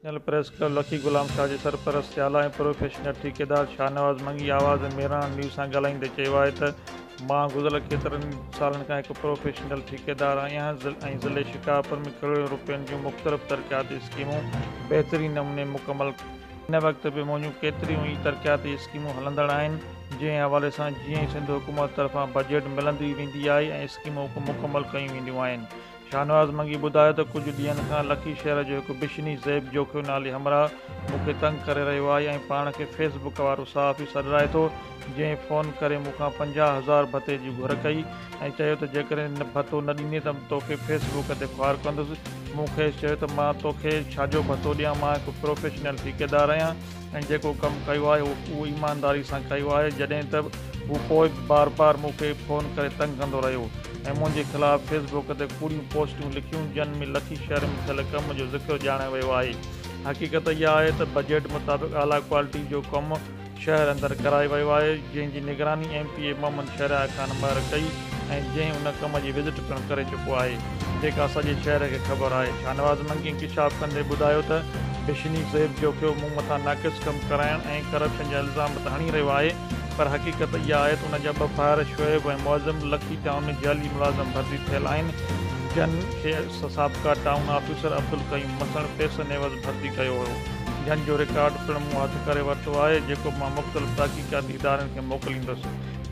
National press club لکي غلام شاهه جي سرپرست اعليٰ ۽ پروفيشنل ٺيڪيدار شاهنواز منگي آواز مهراڻ نيوز سان ڳالهائيندي چيو آهي ته مان گذريل ڪيترن ئي سالن کان هڪ پروفيشنل ٺيڪيدار آهيان ۽ ضلعي شڪارپور ۾ ڪروڙين روپين جون مختلف ترقياتي اسڪيمون بهترين نموني مڪمل هن وقت به منهنجون ڪيتريون ئي ترقياتي اسڪيمون هلندڙ آهن جنهن حوالي سان جيئن ئي سنڌ حڪومت طرفان بجيٽ ملندي ويندي آهي ۽ اسڪيمون مڪمل ڪيون وينديون آهن. شاهنواز منگي ٻڌايو ته ڪجهه ڏينهن کان لکي شهر جو هڪ بشني زيب جوکيو نالي همراهه مون کي تنگ ڪري رهيو آهي ۽ پاڻ کي فيس بڪ وارو صحافي سڏرائي ٿو جنهن فون ڪري مون کان 50,000 ڀتي جي گهر ڪئي ۽ چيو ته جيڪڏهن ڀتو نه ڏيندين ته توکي فيس بڪ تي خوار ڪندس مون کيس چيو ته مان توکي ڇاجو ڀتو ڏيان مان هڪ پروفيشنل ٺيڪيدار آهيان ۽ جيڪو ڪم ڪيو آهي اهو ايمانداري سان ڪيو آهي جڏهن ته هو پوء به بار بار مون کي فون ڪري تنگ ڪندو رهيو ۽ منهنجي خلاف فيس بڪ تي ڪوڙيون پوسٽون لکيون جن ۾ لکي شهر ۾ ٿيل ڪم جو ذڪر ڄاڻايو ويو آهي حقيقت اها آهي ته بجيٽ مطابق اعليٰ ڪوالٽي جو ڪم شهر اندر ڪرايو ويو آهي، جنهن جي نگراني M P A Muhammad Shehryar Khan Mahar ڪئي ۽ جنهن ان ڪم جي وزٽ پڻ ڪري چڪو آهي، جيڪا سڄي شهر کي خبر آهي. شاهنواز منگي انڪشاف ڪندي ٻڌايو ته بشني زيب جوکيو مون مٿان ناقص ڪم ڪرائڻ ۽ ڪرپشن جا الزام ته هڻي رهيو آهي پر حقيقت اها آهي ته ان جا ٻه ڀائر شعيب ۽ معظم لکي ٽائون ۾ جعلي ملازم ڀرتي ٿيل آهن جن کي سابقه ٽائون آفيسر عبدالقيوم مسڻ پئسن عيوض ڀرتي ڪيو هيو. جن جو رڪارڊ پڻ مون هٿ ڪري ورتو آهي، جيڪو مان مختلف تحقيقاتي ادارن کي موڪليندس.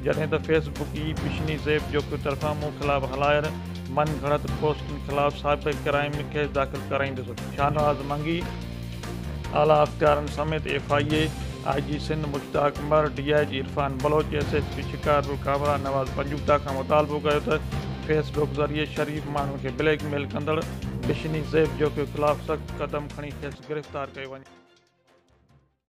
جڏهن ته فيس بڪي بشني زيب جوکيو طرفان مون خلاف هلايل من گهڙت پوسٽن خلاف سائبر ڪرائيم ۾ ڪيس داخل ڪرائيندس. شاهنواز منگي، اعليٰ اختيارن سميت F I A, I G Sindh Mushtaq Mahar, D I G Irfan Baloch, S S P Shikarpur Kamran Nawaz Panjotha کان مطالبو ڪيو ته فيس بڪ ذريعي شريف ماڻهن کي بليڪ ميل ڪندڙ بشني زيب جوکيو خلاف سخت قدم کڻي کيس گرفتار ڪيو وڃي.